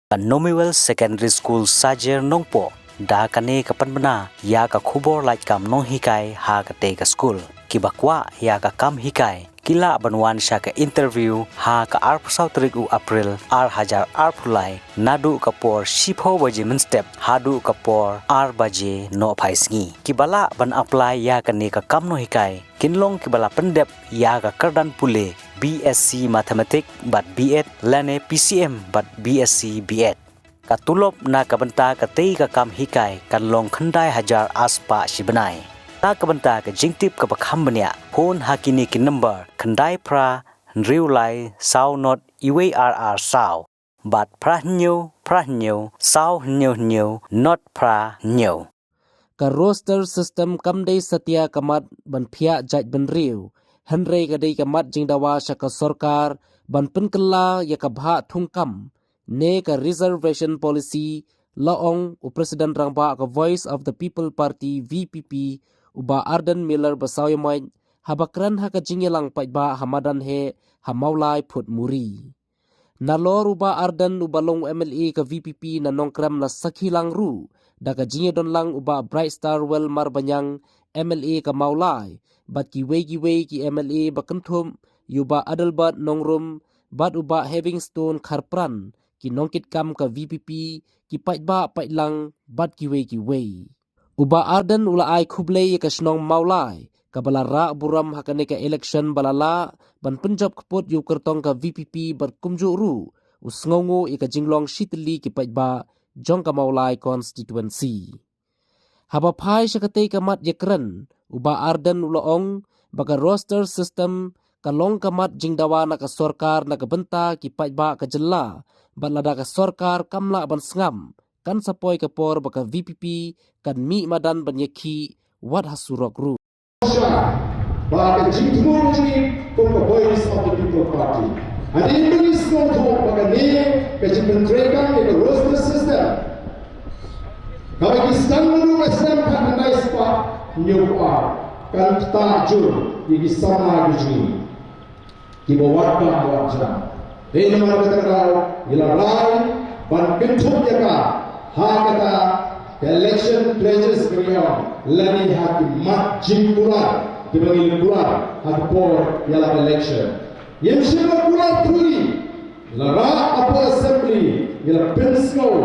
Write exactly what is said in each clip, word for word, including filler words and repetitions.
Ka Nomuel Secondary School Sajer Nongpoh da kane ka pynbna ïa ka khubor lait kam nonghikai ha katei ka skul. Kiba kwah ïa ka kam hikai ki lah ban wan sha ka interview ha ka arphew saw tarik u April ar hajar arphew lai, naduh ka por shiphew baje mynstep haduh ka por ar baje nohphai sngi. Kiba lah ban apply ïa kane ka kam nonghikai kin long kiba la pyndep ïa ka kyrdan pule B S C Mathematics bad B Ed lane P C M bad B S C B Ed. Ka tulop na ka bynta katei ka kam hikai kan long khyndai hajar arspah shi bnai. Na ka bynta ka jingtip kaba kham bniah, phone ha kine ki number khyndai phra hynriew lai saw not iwei ar ar saw bad phra hynñiew phra hynñiew saw hynñiew hynñiew not phra hynñiew. Ka roster system kam dei satia ka mat ban phiah jaitbynriew, hynrei ka dei ka mat jingdawa sha ka sorkar ban pynkylla ïa ka bhah thungkam, ne ka reservation policy, la ong u President Rangbah ka Voice of the People Party, V P P, u Bah Ardent Miller Basaiawmoit, haba kren ha ka jingïalang paidbah ha madan heh ha Mawlai Phutmuri. Nalor u Bah Ardent uba long u M L A ka V P P na Nongkrem la sakhi lang ruh da ka jingïadon lang u Bah Brightstarwell Marbaniang, M L A ka Mawlai, bad kiwei kiwei ki M L A ba kynthup ïa u Bah Adelbert Nongrum bad u Bah Heavingstone Kharpran, ki nongkitkam ka V P P, ki paidbah paidlang bad kiwei kiwei. U Bah Ardent u la ai khublei ïa ka shnong Mawlai kaba la rah burom ha kane ka election ba la lah ban pynjop kput ïa u kyrtong ka V P P bad kumjuh ruh u sngewnguh ïa ka jinglong shitylli ki paidbah jong ka Mawlai constituency. Haba phai sha katei ka mat ïakren, u Bah Ardent u la ong ba ka roster system ka long ka mat jingdawa na ka sorkar na ka bynta ki paidbah ka jylla, bad lada ka sorkar kam lah ban sngap, kan sa poi ka por ba ka V P P kan mih madan ban ïakhih wat ha surok ruh. Ba ka jingthmu jong ngi kum ka Voice of the People Party, hadien ba ngi sngewthuh ba kane ka jingpyntreikam ïa ka roster system kaba ki sdang naduh ka snem khatkhyndai spah hynñiewphew ar kan ktah jur ïa ki samla ki jong ngi kiba wad kam wad jam. Dei namar kata ka daw ngi la rai ban kynthup ïa ka ha kata ka election pledges ba ngi ong, lane ha ki mat jingkular kiba ngi la kular ha ka por ïalap election. Ngim shym la kular thuri, ngi la rah hapoh Assembly, ngi la pynsngew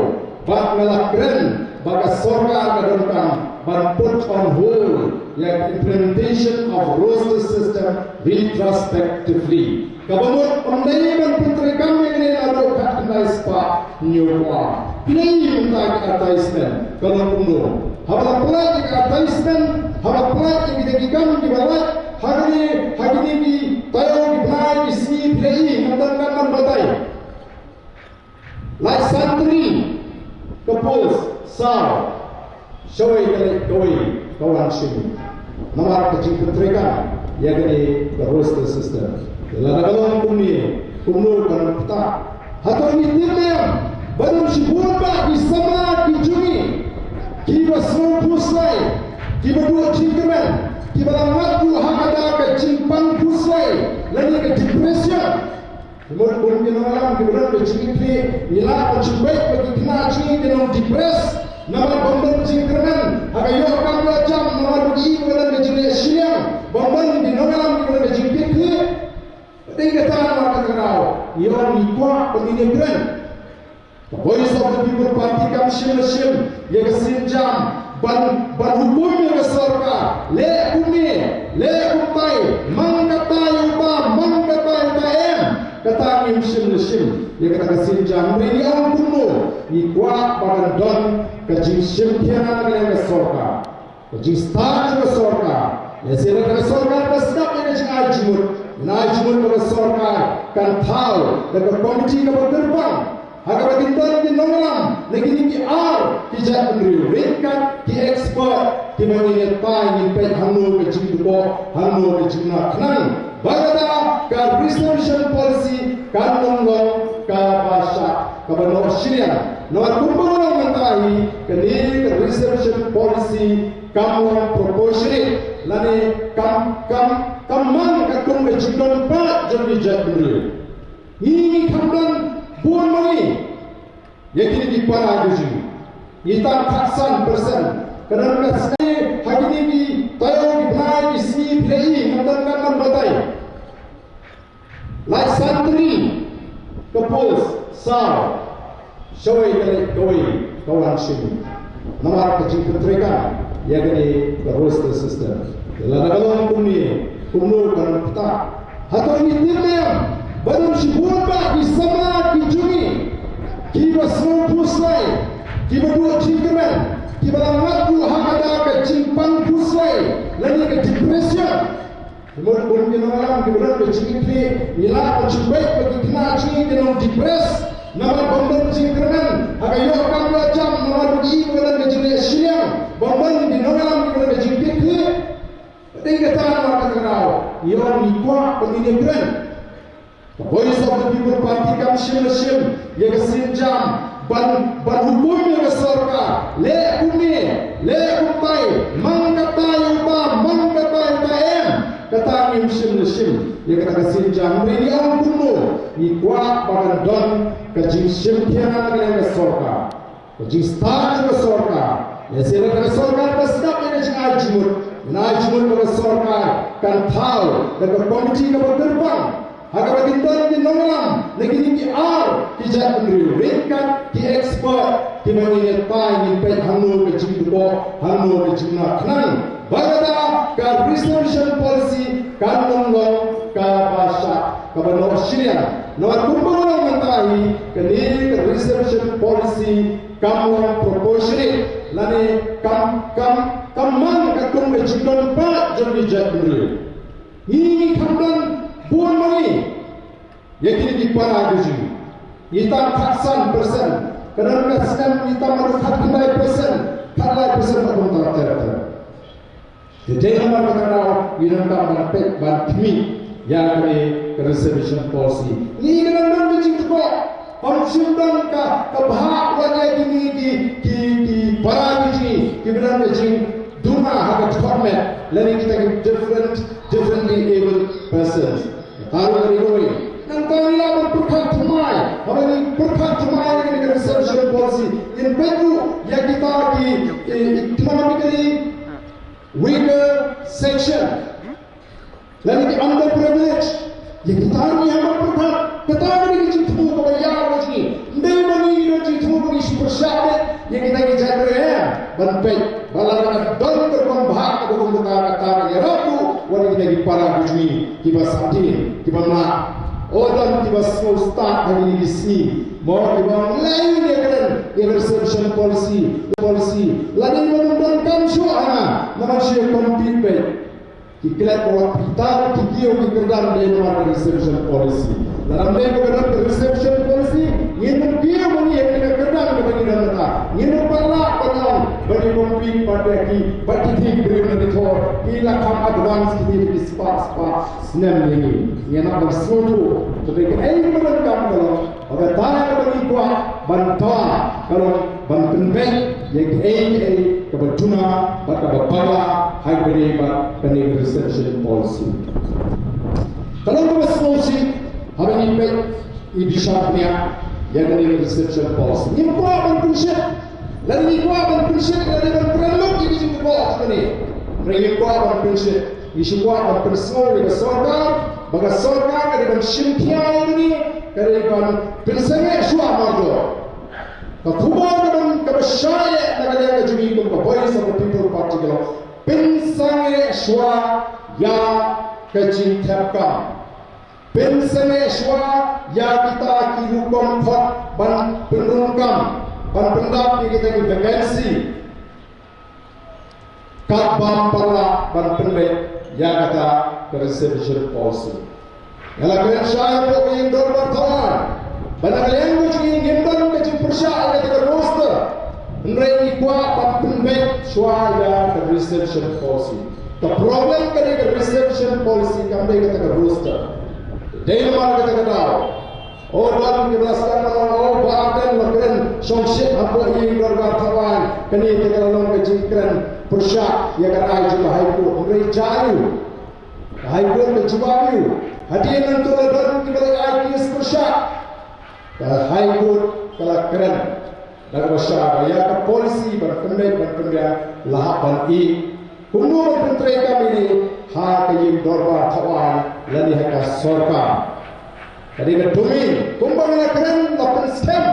bad ngi la kren ba ka sorkar ka donkam ban put on hold ïa ka implementation of roster system retrospectively. Kaba mut ym dei ban pyntreikam ïa kane naduh khatkhyndai spah hynñiewphew ar. Phi la i mynta ka advertisement ka long kumno? Haba la pynlait ïa ka advertisement, haba pynlait ïa kita ki kam kiba lait ha kine, ha kine ki taïew ki bnai ki sngi, phi la i, ngam don kam ban batai. Lait san tylli ka post, saw, shawei ka leit kawei ka wan shim. Namar ka jingpyntreikam ïa kane ka roster system. Lada ka long kumne, kumno kan ktah? Hato ngi tip ne em ba don shibun bah ki samla ki jong ngi kiba sngew phuslai, kiba duh jingkyrmen, kiba la ngat ruh ha kata ka jingpang phuslai lane ka depression. Mut bun ki nongïalam kiba don ka jingkitkhlieh, ngi lah ban shu beit ba ki khynnah jong ngi ki nong depress namar bym don jingkyrmen ha ka ïoh kam ïoh jam, namar ba ki i ba don ka jingleh shiliang, bym don ki nongïalam kiba don ka jingkitkhlieh. Dei kata namar kata ka daw ngi ong ngi kwah ba ngin ïakren. Ka Voice of the People Party kam shim la shim ïa ka sienjam ban, ban hukum ïa ka sorkar, leh kumne, leh kumtai, mang katai uta, mang katai uta, em. Kata ngim shim la shim ïa kata ka sienjam. Hynrei ngi ong kumno, ngi kwah ba kan don ka jingshim thiang na ka liang ka sorkar. Ka jingstad jong ka sorkar. Lehse lada ka sorkar ka sdang ïa ka jingai jingmut, ngan ai jingmut ba ka sorkar kan thaw da ka komiti kaba kyrpang ha kaba kin don ki nongïalam na kine ki ar ki jaitbynriew, ryngkat ki expert kiba ngin ïatai, ngin peit hangno ka jingduk, hangno ka jingnang khnang. Ba kata ka reservation policy kan ym long kaba shah, kaba noh shiliang. Namar kumba nga ong mynta hi, kane ka reservation policy kam long proportionate lane kam, kam, kam mang katkum ka jingdon palat jong ki jaitbynriew. Ngi, ngi kham don bun ma ngi. Ïa kine ki para ki jong ngi, ngi tang khatsan percent. Ka don ka sngi ha kine ki taïew ki bnai ki sngi phi la i, ngam don kam ban batai. Lait san tylli ka post, saw, shawei ka leit kawei ka wan shim. Namar ka jingpyntreikam ïa kane ka roster system. Lada ka long kumne, kumno kan ktah? Hato ngi tip ne em ba don shibun bha ki samla ki jong ngi kiba sngew phuslai, kiba duh jingkyrmen, kiba la ngat ruh ha kata ka jingpang phuslai lane ka depression? Ki mut bun ki nongïalam kiba don ka jingïeit, ngi lah ban shu beit ba ki khynnah jong ngi ki nong depress namar bym don jingkyrmen ha ka ïoh kam ïoh jam, namar ba ki i ba ka don ka jingleh shiliang. Bym don ki nongïalam kiba don ka jingkitkhlieh. Dei kata namar kata ka daw ngi ong ngi kwah ba ngin ïakren. Ka Voice of the People Party kam shim la shim ïa ka sienjam ban, ban hukum ïa ka sorkar, leh kumne, leh kumtai, mang katai uta, mang katai uta, em. Kata ngim shim la shim ïa kata ka sienjam. Hynrei ngi ong kumno, ngi kwah ba kan don ka jingshim khia na ka liang ka sorkar. Ka jingstad jong ka sorkar. Lehse lada ka sorkar ka sdang ïa ka jingai jingmut, ngan ai jingmut ba ka sorkar kan thaw da ka komiti kaba kyrpang ha kaba kin don ki nongïalam na kine ki ar ki jaitbynriew, ryngkat ki expert kiba ngin ïatai, ngin peit hangno ka jingdukok, hangno ka jingna khnang ba kata ka reservation policy kan ym long kaba shah, kaba noh shiliang. Namar kumba nga ong mynta hi, kane ka reservation policy kam long proportionate lane kam, kam, kam mang katkum ka jingdon paid jong ki jaitbynriew. Ngi, ngi kham don bun ma ngi ïa kine ki para ki jong ngi. Ngi tang khatsan percent. Ka don ka snem ngi tang haduh khatkhyndai percent, khatlai percent ba kumta ter ter. Te dei namar kata ka daw ngi donkam ban peit ban khmih ïa kane ka reservation policy. Ngi ka dang don ka jingtbok, ym shym don ka, ka bhah wat ïa kine ki, ki, ki para ki jong ngi kiba don ka jingduna ha ka dkhot met lane kita ki different, differently abled persons. Ka ruh ka dei kawei. Nangta ngi lah ban pyrkhat thymmai, haba ngi pyrkhat thymmai ïa kane ka reservation policy, ngin peit ruh ïa kita ki, ki economically weaker section lane ki underprivileged. Ïa kita ruh ngi hap ban pyrkhat. Kata ka dei ka jingthmu kaba ïar ka jong ngi. Ym dei ba ngi don jingthmu ba ngi shu pyrshah beit ïa kita ki jait re, em. Ban peit ba lada ka don ka rukom bhah kaba kum kata, kata ka ïarap ruh wat ïa kita ki para ki jong ngi kiba sahtien, kiba mlak. O don kiba sngewstad ha kine ki sngi, mo, kiba ong lei ïa kren ïa ka reservation policy, policy. Lada ïa ba ym donkam shuh hana, namar shu ïa compete beit. Ki klet ba wat kita ki kiew ki kyrdan dei namar ka reservation policy. Lada ym dei ba ka don ka reservation policy, ngin ym kiew ma ngi ha kane ka kyrdan kaba ngi don mynta. Ngin ym pat lah ban ong ba ngi compete bad ki, bad ki briew na ki thor, ki la kham advance ki, ki spah spah snem ïa ngi. Ngi hap ban sngewthuh. Te kaei kaba donkam ka long ba kata kaba ngi kwah ban dawa ka long ban pynbeit ïa kaei kaei kaba duna bad kaba bakla ha kaba ïadei bad kane ka reservation policy. Ka long kaba sngewsih haba ngi peit, ngi bishar bniah ïa kane ka reservation policy. Ngim kwah ban pynshit. Lada ngi kwah ban pynshit, lada ban kren lut ïa ka jingkyrpad kane. Hynrei ngi kwah ban pynshit. Ngi shu kwah ban pynsngew ïa ka sorkar ba ka sorkar ka dei ban shim khia ïa kane, ka dei ban pynsangeh shuwa marto. Ka khubor kaba, kaba shai eh na ka liang ka jong ngi kum ka Voice of the People Party ka long pynsangeh shuwa ïa ka jingthep kam. Pynsangeh shuwa ïa kita ki rukom khot ban pynrung kam, ban pyndap ïa kita ki vacancy. Katba ym pat lah ban pynbeit ïa kata ka reservation policy. Nga la kren shai hapoh ka ïing dorbar thaw aiñ ba na ka liang ka jong ngi ngim don ka jingpyrshah ïa kata ka roster. Hynrei ngi kwah ban pynbeit shuwa ïa ka reservation policy. Ka problem ka dei ka reservation policy, kam dei kata ka roster. Dei namar kata ka daw, o don kiba la sdang ban ong, o Bah Ardent la kren shongshit hapoh ïing dorbar thaw aiñ, kane te ka la long ka jingkren pyrshah ïa ka rai jong ka High Court. Hynrei jia aïu? Ka High Court ka jubab aïu? Hadien nangta la don kiba la ai case pyrshah. Ka High Court ka la kren Na kaba shai ïa ka policy ban pynbeit ban pynbiang la hap ban ïeh kumno ban pyntrei kam ïa ini ha ka ïing dorbar thaw aiñ lane ha ka sorkar. Ka dei ka domain kumba ngi la kren la pynskhem.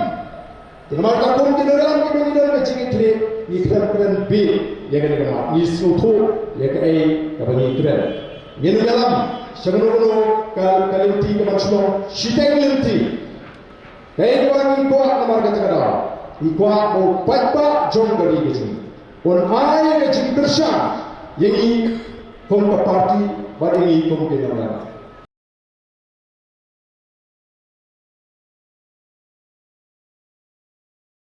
Te namar kata kum ki nongïalam kiba ngi don ka jingkitkhlieh ngi khlem kren beit ïa kane ka mat, ngi sngewthuh ïa kaei kaba ngi kren. Ngin ïalam sha kano kano ka, ka lynti kaban shnong shiteng lynti. Kaei kaba ngi kwah namar kata ka daw ngi kwah ba u paidbah jong ka ri ka jong ngi un ai ka jingkyrshan ïa ngi kum ka party bad ïa ngi kum ki nongïalam.